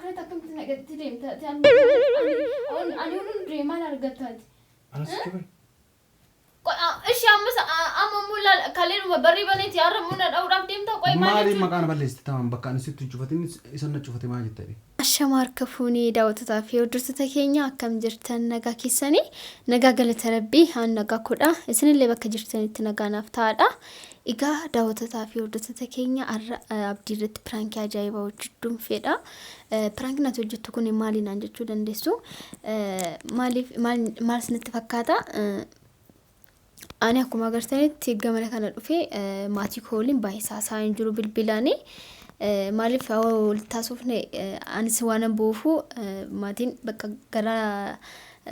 Akkanatti akkamitti na gattee deemta? Ati ani hundee maal argattaati? Anas sitti bare. Ishi ammas amma immoo laal kaleedhuma barrii baneeti har'a immoo na dha'uudhaaf deemta qoy maal Maaliif jechuun? maqaa na balleessite tamam bakka ani sitti hin cufatin isan na cufate maa jetta jedhe. Ashama harka fuunee daawwattotaa fi hordoftoota keenya akkam jirtan nagaa keessanii nagaa galata rabbii haan nagaa kodha isinillee bakka jirtanitti nagaa naaf ta'aadha. Egaa daawwattotaa fi hordoftoota keenya har'a abdii irratti piraankii ajaa'ibaa hojjechuun fedha. Piraankiin ati hojjettu kun maali naan jechuu dandeessu. Maaliif maal maal isinitti fakkaata? Ani akkuma agartanitti gamana kana dhufe maatii koo waliin baay'ee saasaa hin jiru bilbilaani. Maaliif walitti taasifne anis waan buufu maatiin bakka gara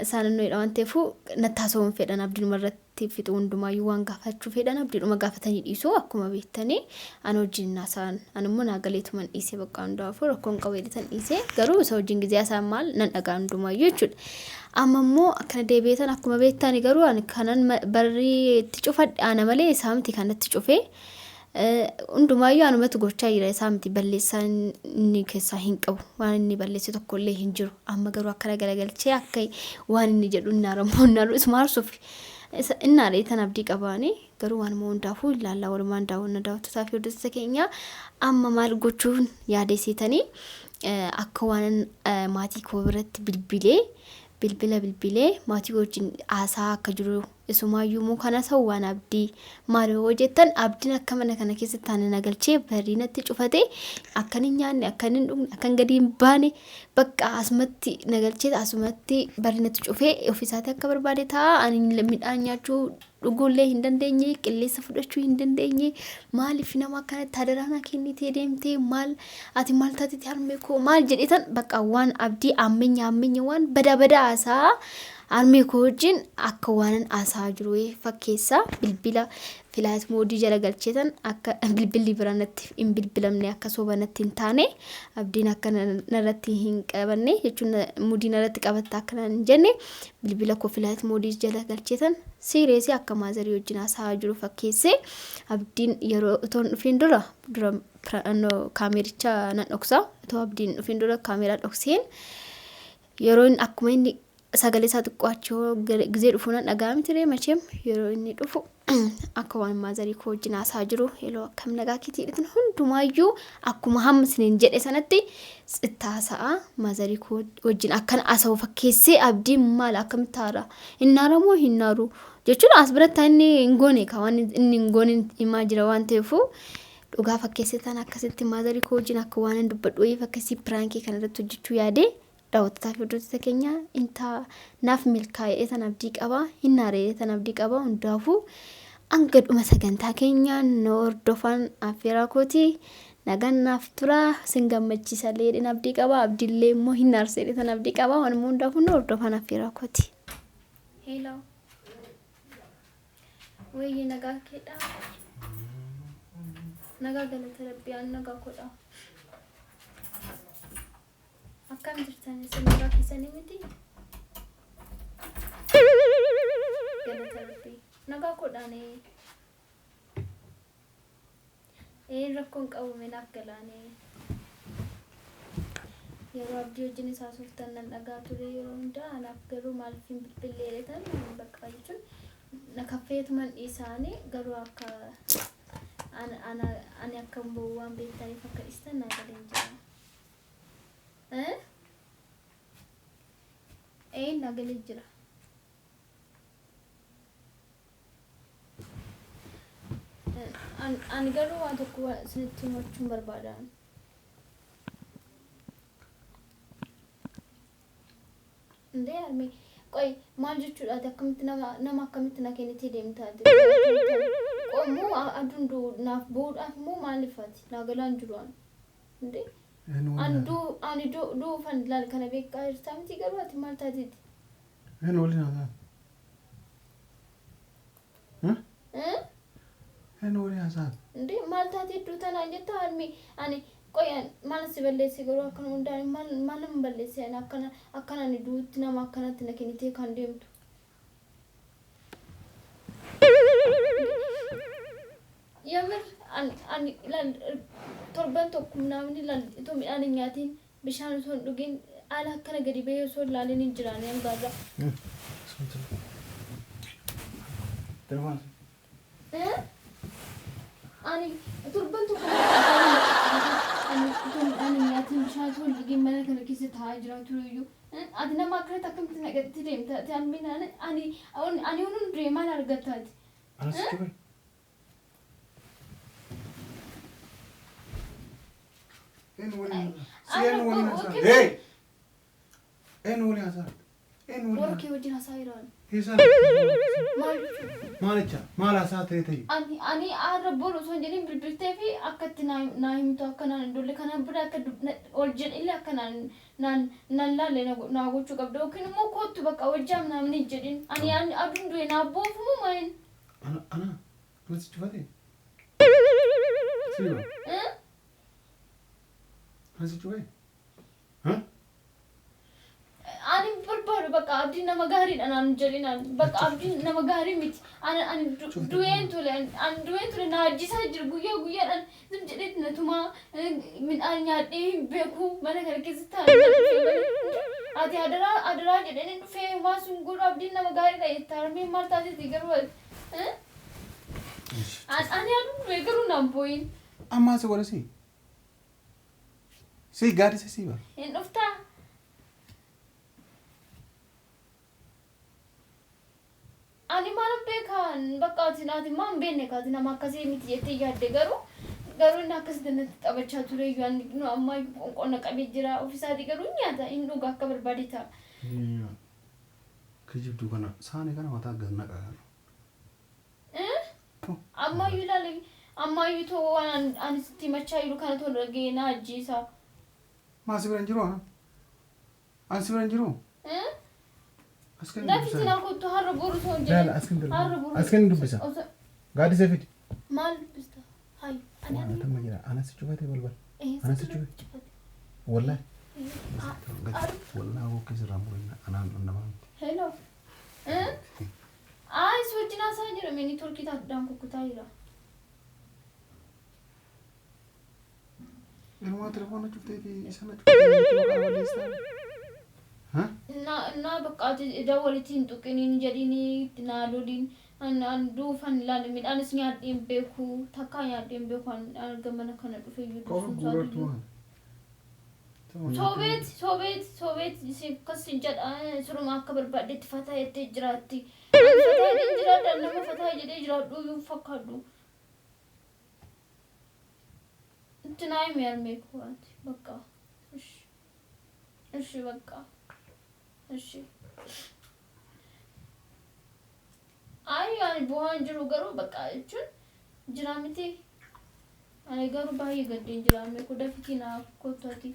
isaanannoodha waan ta'eef natti haasa'uu hin fedhan abdiinuma irratti. itti fixu hundumaayyuu waan gaafachuu fedhan abdiidhuma gaafatanii dhiisu akkuma beektanii ana wajjin hin haasa'an ani immoo naa galeetuman dhiise bakka hundaafuu rakkoon qabu jedhetan dhiise garuu isa wajjin gizee haasa'an maal nan dhagaa hundumaayyuu jechuudha. Amma immoo akkana deebi'eetan akkuma beektani garuu ani kanan barrii itti cufadhe ana malee isaa miti kanatti cufee Hundumaayyuu anumatu gochaa jira isaa miti balleessaa inni keessaa hin qabu waan inni balleesse tokko illee hin jiru amma garuu akkana galagalchee akka waan inni jedhu inni aaramu inni aaru isuma aarsuuf inni aaree tan abdii qabaani garuu waanuma hundaafuu ilaallaa walumaan daawwanna daawwattotaa fi hordoftoota keenya amma maal gochuun yaadeessitanii akka waan maatii koo biratti bilbilee bilbila bilbilee maatii wajjin haasaa akka jiru Isumaayyuu immoo kan hasa'u waan abdii. Maal yoo jettan abdiin akka mana kana keessatti ana na galchee barrii natti cufate akkan hin nyaanne akkan hin dhugne akkan gadi hin baane bakka asumatti na galchee asumatti barrii natti cufee ofiisaatii akka barbaade ta'a ani midhaan nyaachuu dhuguullee hin dandeenye qilleensa fudhachuu hin dandeenye maaliif nama akkanatti hadaraa naa kennitee deemtee maal ati maal taateeti harmee koo maal jedheetan bakka waan abdii ammenya ammenya waan badaa badaa haasa'aa Harmee koo wajjin akka waanan haasa'aa jiru wayii fakkeessa bilbila filaayit moodii jala galcheetan akka bilbilli biraa natti hin bilbilamne akka soba natti hin taane abdiin akka narratti hin qabanne jechuun mudii narratti qabatta akka naan hin jenne bilbila koo filaayit moodii jala galcheetan siireesii akka maazarii wajjin haasa'aa jiru fakkeessee abdiin yeroo otoo hin dhufiin dura dura kaameericha nan dhoksa otoo abdiin hin dhufiin dura kaameeraa dhokseen Yeroo inni akkuma inni sagalee isaa xiqqoo achi hoo gizee dhufu nan dhaga'a miti ree macheem yeroo inni dhufu akka waan maazarii koo wajjin haasaa jiru yeroo akkam nagaa keetii jedhetan hundumaayyuu akkuma hamma isiniin jedhe sanatti itti haasa'a maazarii koo wajjin akkan haasa'u fakkeessee abdiin maal akkamitti haara hin haaramoo hin haaru jechuun as biratti inni hin goone ka waan inni hin goone himaa jira waan ta'eefu dhugaa fakkeessee tan akkasitti maazarii koo wajjin akka waan hin dubbadhu wayii fakkeessii piraankii kana irratti hojjechuu yaadee daawwattotaa fi hordoftoota keenya intaa naaf milkaa'ee tan abdii qaba hin naaree tan abdii qaba hundaafuu hanga dhuma sagantaa keenya nu hordofan affeeraa kooti nagaan naaf tura sin gammachiisallee jedheen abdii qaba abdiillee immoo hin naarsee tan abdii qaba waanuma hundaafuu nu hordofan affeeraa kooti. Hello. Wayye nagaa keedha. Nagaa galata rabbii an nagaa koodha. Akkam jirtan isin nagaa keessanii miti? Galata rabbii. Nagaa koodhaane. Ee rakkoon qabu mee naaf galaane. Yeroo abdii wajjin isaa haasoftan nan dhagaa ture yeroo hundaa anaaf garuu maaliif hin bilbillee jedhetan bakka jechuun na kaffeetuman dhiisaani garuu akka ani akka hin boo'u waan beektaniif akka dhiistan naa galeen jira. Eh? Ee naa galee jira. Ani garuu waan tokko isinitti himachuun barbaada. Indee harmee qoy maal jechuudha ati akkamitti nama nama akkamitti na kennitee deemta ati? Qoy immoo aduun du'u naaf bu'uudhaaf immoo maaliif ati naa galaan jiru ani? Indee ani du'u ani du'uufan laal kana beekaa jirtaa miti garuu ati maal taateeti? Eenyu waliin haasa'an? Eenyu waliin haasa'an? Indee maal taatee iddoo tanaan jettaa harmee ani qoy maal si balleesse garuu akkana hundaan maal maal nama balleesse ani akkana akkana ani du'utti nama akkanatti na kennitee kan deemtu. Yamir ani ani ilaal torban tokko namni ilaal itoo midhaan hin nyaatiin Bishaan osoo hin dhugin haala akkana gadi bahee osoo hin ilaalin hin jiraane hanga har'a. Telefoon. Eh? Ani torban tokko ani utuu midhaan hin nyaatin bishaan osoo hin dhugin mana kana keessa taa'aa jira tureyyuu. Ati nama akkanatti akkamitti naqattee deemta? Ati ani ani ani hunduun du'e maal argatta ati? Anas cufe. Eenyu waliin haasaa? Si eenyu waliin haasaa? Hey! Eenyu waliin haasaa? Eenyu waliin Warra kee wajjin haasaa jiraan. Haasaa? Maal jechuudha? Maal jecha? Maal haasaa ta'e ta'e? Ani ani har'a boru osoo hin jedhin bilbiltee fi akka itti naa naa himtu akka naan hin dolle kanaan bira akka ol jedhillee akka naan naan naan laalle na naa gochuu qabda yookiin immoo koottu bakka wajjaam naamni hin jedhin ani ani aduun du'e naa boofumu maal? Ana ana ana si cufate? Si ba? Eh? Ana si cufe? Ha? Ani barbaadu bakka abdiin nama gaariidha naan hin jedhin ani bakka abdiin nama gaarii miti ani ani du'een ture ani du'een ture na ajjisaa jira guyyaa guyyaadhaan zim jedheet na tumaa midhaan nyaadhee hin beeku mana kana keessa taa'ee ati adaraa adaraa jedhanii dhufee waan sun godhu abdiin nama gaariidha jetta harmeen maal taateeti garuu ani aduun du'e garuu naan boo'in. Ammaa si godha si? Si gaaddisa si ba? Hin dhuftaa? Ani maalan beekaa bakka ati ati maa hin beekne kaati nama akkasii miti jettee yaadde garuu garuu inni akkasitti natti taphachaa ture iyyuu ani nu ammaa iyyuu qoonqoon na qabee jira ofisaatii garuu hin nyaata hin dhuga akka barbaade ta'a. Kijibduu kana saani kana mataa gad naqa kana. Ammayyuu ilaali ammayyuu too waan ani sitti himachaa jiru kana too dhaga'ee na ajjeesa. Maa si bira hin jiru ana? Ani si bira hin jiru? As kenni Lafi dubbisa. naa kottu har'a boru osoo hin Laala jedhin. as kenni Har'a dubbisa. boru. As kenni dubbisa. Gaaddisa fidi. Maal dubbista? Hayi. Ani Waan ani. atamma jira. Ana si cufate balbal. Eh, Ana si sitti cufe. cufate. Wallahi. Eh, Wallahi hoo keessa irraa murina anaan namaa miti. Hello. Eh? Ay, si wajjin haasaa jira mee neetworkii taatuudhaan kukkutaa jira. Ilmaa telefoona cuftee fi isa na cuftee. Ha? Na na bakka ati dawwalitti hin tuqiniin jedhini naa loliin an an duufan ilaali midhaanis nyaadhee hin beeku takkaa nyaadhee hin beeku an erga mana kana dhufe iyyuu Qofa dursuun guurartu isaatiyyuu. waan. Soobeet soobeet soobeet si akkas hin jedha suruma akka barbaaddetti fataa jettee jiraatti. Ani fataa jedhee jiraadha nama fataa jedhee jiraadhu iyyuu hin fakkaadhu. Itti naa himi harmee koo ati bakka. Ishi ishi bakka. Ishi. Ayi ani bu'aan jiru garuu bakka jechuun jira miti. Ani garuu baay'ee gaddeen jira harmee koo dafitii naa kottu ati.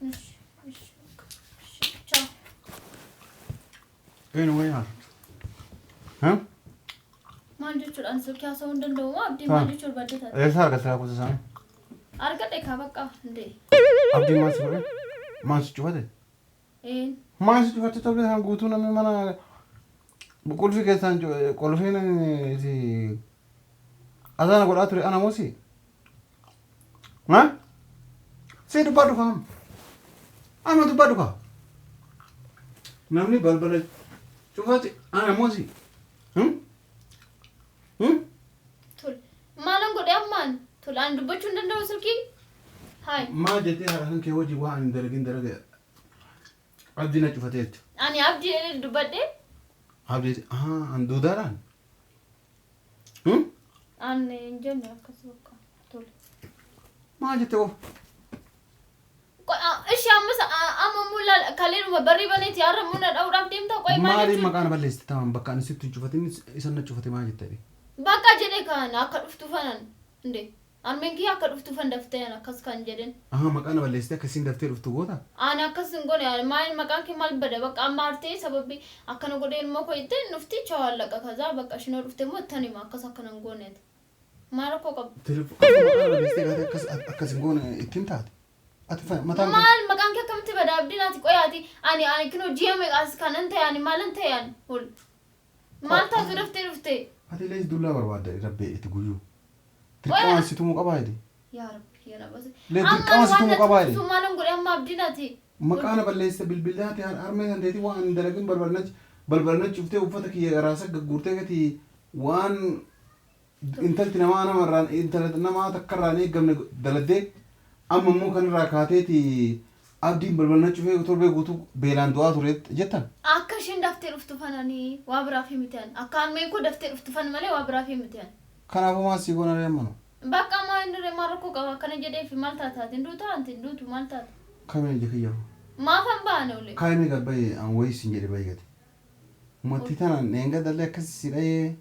Ishi ishi bakka. Ishi ciao. Eenyu wayii haasa? Ha? Maal jechuudhaan silkii haasa'uu hin danda'u moo abdiin maal jechuu barbaadde taate? Eessa argatte lakkoofsa isaanii? Argadhe kaa bakka hundee. Abdiin maal si godhe? Maal si cufate? Een. Maal si cufate tolee kan guutuu namni mana qulfii keessaan qulfiin si azaana godhaa ture ana moo si? Ha? Si dubbadhu kaa amma. Amma dubbadhu kaa. Namni balbala cufate ana moo si? Hmm? Hmm? Tole. Maalan godhe ammaan? Tole ani dubbachuu hin danda'u silkii? Hayi. Maal jettee haadha kan kee wajjin waan hin dalagin dalage abdii na cufateetti. Ani abdii jedhee dubbadhe. Abdii ahaa an duudaadhaan. Hmm? Ani hin jenne akkas bakka. Tole. Maal jette qofa? Ishi ammas amma immoo kaleedhuma barrii baneeti har'a immoo na dha'uudhaaf deemta qoy maal Maaliif jechuun? maqaa na balleessite taa'an bakka ani sitti hin cufatin isa na cufate maal jette? Bakka jedhe kan akka dhuftu fanan inde harmeen kiyya akka dhuftu fan daftee an akkas kan jedhen. Ahaa maqaa na balleessite akkasiin daftee dhuftu goota? Ani akkas hin goone maal maqaan kee maal bada bakka amma aartee sababii akkana godhee ilmoo koo jettee dhufti chawallaqa kazaa bakka ishinoo dhufte immoo ittan hima akkas akkana hin gooneeti. Maal rakkoo qabu? Telefoona maqaa na balleessite gaate akkas akkas hin goone ittiin taate. Ati mataan kee. Maal maqaan kee akkamitti bada abdiin ati qoyaati ani ani kinoo ji'a meeqaas kanan ta'e ani maalan ta'e ani ol maal taatu daftee dhufte. Ati illee dullaa barbaadda rabbee itti guyyuu. Dirqamaan si tumuu qabaa jedhi. Yaa Rabbi. kiyya na baase. Lee Amma dirqama si waan tumuu natti qabaa tumsu jedhe. maalan godhe amma abdiin ati. Maqaa na balleessa bilbilaa ta'e harmee kan ta'eeti waan hin dalagin balbalna cuftee uffata kiyya raasa gagguurtee gati waan intalti namaa namarraan intala namaa takka irraan eeggamne daladdee amma immoo kanarraa kaateeti abdiin balbalna cufee torbee guutuu beelaan du'aa ture jettan. Akka isheen daftee dhuftu fananii waa biraaf himite akka harmeen koo daftee dhuftu fan malee waa biraaf himite. Kanaafuu maal sii goona ree ammanoo? Bakka ammaa inni ree maal rakkoo qaba akkana jedheef maal taata ati hin duutaa anti hin duutu maal taata? Kamee ija kiyya. Maafan baane olee? Kaayimee gad bahi an wayii siin jedhe bahi gadi. Uummattii tanaan dheengadallee akkas si dhahee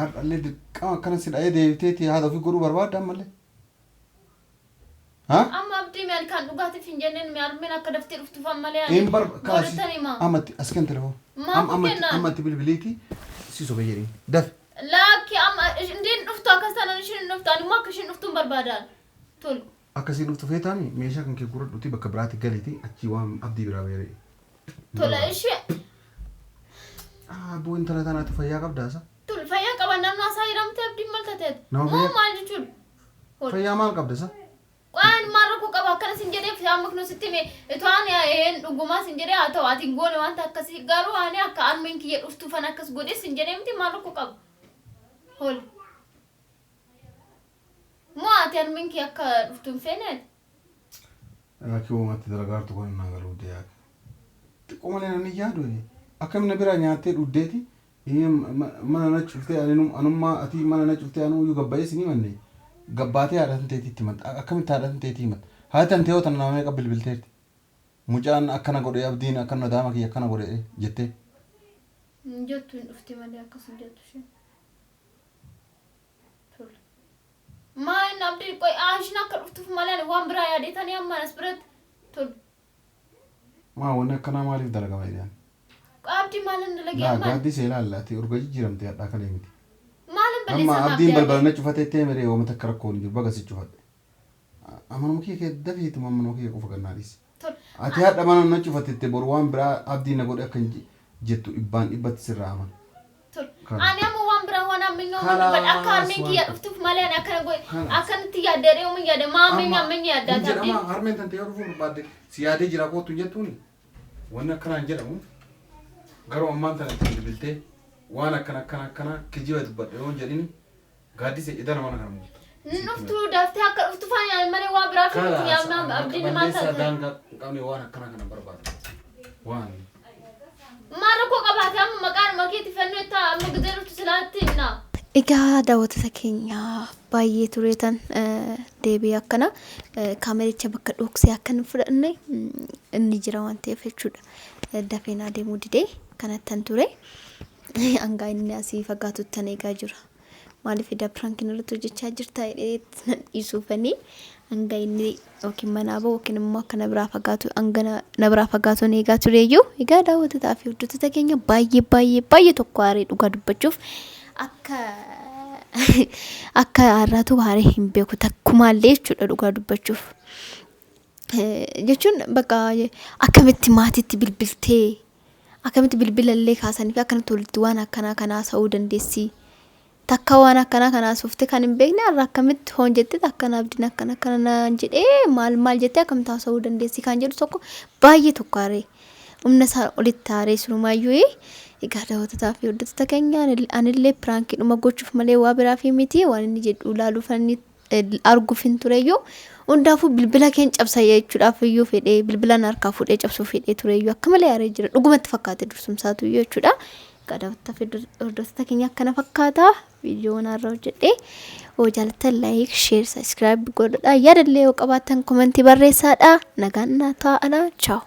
har'allee dirqama akkana si dhahee deebiteeti haadha ofii godhuu barbaadda ammallee. Ha? Amma abdii mee ani kan dhugaatiif hin jenneen mee harmeen akka daftee dhuftufan malee ani Hin bar kaasi. boodatan hima. Ammatti as kenni telefoon. Maaf Ammatti kennaan? ammatti bilbiliiti si sobe jedhiin. Dafi. Lakki amma indiin dhuftu akkas taanaan ishiin hin dhuftu ani immoo akka ishiin dhuftu hin barbaadaan. Tolu. Akkasiin dhuftu feetaami meeshaa kan kee guuradhuuti bakka biraatti galiiti achii waan abdii biraa beeree. Tola ishee. Ah, boo intala tanaatu fayyaa qabdaasa. Tolu fayyaa qaba namni haasaa hiramte abdiin maal tateet? Nama Moo fayyaa- maal jechuudha? Hol. Fayyaa maal qabdasa? Waan maal rakkoo qaba akkana sin jedheef amma kunoo sitti hime itoo ani een dhugumaa sin jedhee haa ta'u ati hin goone wanta akkasii garuu ani akka harmeen kiyya dhuftuufan akkas godhe sin jedhee miti maal rakkoo qaba? Hol. Moo ati harmeen kee akka dhuftu hin feene ati? Akki uumatti dalagaartu kun naa galuu deeyaa. Xiqqoo malee namni yaadu akkami na biraa nyaattee dhugdeeti mana na cuftee anummaa ati mana na cuftee anuu iyyuu gabbaa'ee sin himanne gabbaatee haadha tanteetii itti himatta akkamitti haadha tanteetii himatta haadha tantee yoo tana nama meeqa bilbilteerti mucaan akkana godhe abdiin akkana daama kiyya akkana godhe jettee. Hin jettu hin dhufti malee akkas hin jettu isheen. Tole. Maa inni abdii qoy ishiin akka dhuftuuf malee ani waan biraa yaadeetanii amma as biratti tole. Maa wanni akkanaa maaliif dalagama jedhan? Abdii maalin dalagee Laa amma? gaaddisee ilaalla ati urga jijjiiramte hadhaa kalee miti. Maalin Amma balleessaa abdiin abdii balbala na cufatee teemiree yooma takka rakkoon hin jiru baga si cufadhe. Amanuma kiyya kee dafeetuma amanuma kiyya qofa gannaa dhiisi. Tole. Ati hadha mana na cufatette boru waan biraa abdii na godhe akka hin jettu dhibbaan dhibbatti sirraa amana. Tole. Kana. Ani amma waan biraa waan ammayyaa waan Kalaas dubbadha akka harmeen waan kiyya ta'e. dhuftuuf malee ani akkana godhe Kalaas. akkanatti yaadde ree'uun yaadde maa ammayyaa ammayyaa yaaddaa Hin abdii. jedhama harmeen tante yoo dhufuu barbaadde si yaadee jira kootu hin jettuuni. Wanni akkanaa hin jedhamu. Garuu ammaan tana itti bilbiltee waan akkana akkana akkana kijiba dubbadhe yoo hin jedhini gaaddisee idana mana kana mul'ata. Hin dhuftu daftee akka dhuftu faana yaadde malee waa biraa fi miti yaadna abdiin maal Balleessaa taate? daangaa hin qabne waan akkana kana barbaada. Waan. Maal rakkoo qabaate amma maqaan makeetti fannoo itti amma gidee dhuftu silaatti himna. Egaa daawwattoota keenya baay'ee tureetan deebii akkana kaamericha bakka dhoksee akka hin fudhanne inni jira waan ta'eef jechuudha. Dafee naa deemuu didee kanattan ture. Hangaa inni asii fagaatuttan eegaa jira. Maaliif edaa piraankiin irratti hojjechaa jirta jedhee na dhiisuufanii hanga inni yookiin manaa bahu yookiin immoo akka na biraa fagaatu hanga na biraa fagaatuun eegaa tureeyyuu. Egaa daawwattotaa fi hordoftoota keenya baay'ee baay'ee baay'ee tokko aaree dhugaa dubbachuuf akka akka har'aatu aaree hin beeku takkumaallee jechuudha dhugaa dubbachuuf. Jechuun bakka akkamitti maatiitti bilbiltee akkamitti bilbilallee kaasanii fi akkanatti walitti waan akkanaa kana haasa'uu dandeessi. Takka waan akkanaa kana haasofte kan hin beekne har'a akkamitti hoon jettee akkana abdiin akkana akkana naan jedhee maal maal jettee akkamitti haasa'uu dandeessi kan jedhu tokko baay'ee tokko aaree humna isaa olitti aaree surumaayyuu. Egaa daawwattotaa fi hordoftoota keenya anillee piraankiidhuma gochuuf malee waa biraa fi miti waan inni jedhu ilaaluuf inni arguuf hin tureyyuu hundaafuu bilbila keen cabsa jechuudhaaf iyyuu fedhee bilbilaan harkaa fuudhee cabsuu fedhee tureyyuu akka malee aaree jira dhugumatti fakkaate dursumsaatu iyyuu jechuudha. Egaa daawwattotaa fi hordoftoota keenya akkana fakkaata viidiyoon har'a hojjedhe. Yoo jaallattan like, share, subscribe godhadhaa. Yaadallee yoo qabaattan komentii barreessaadha. Nagaan naa taa'aa. Chaaw.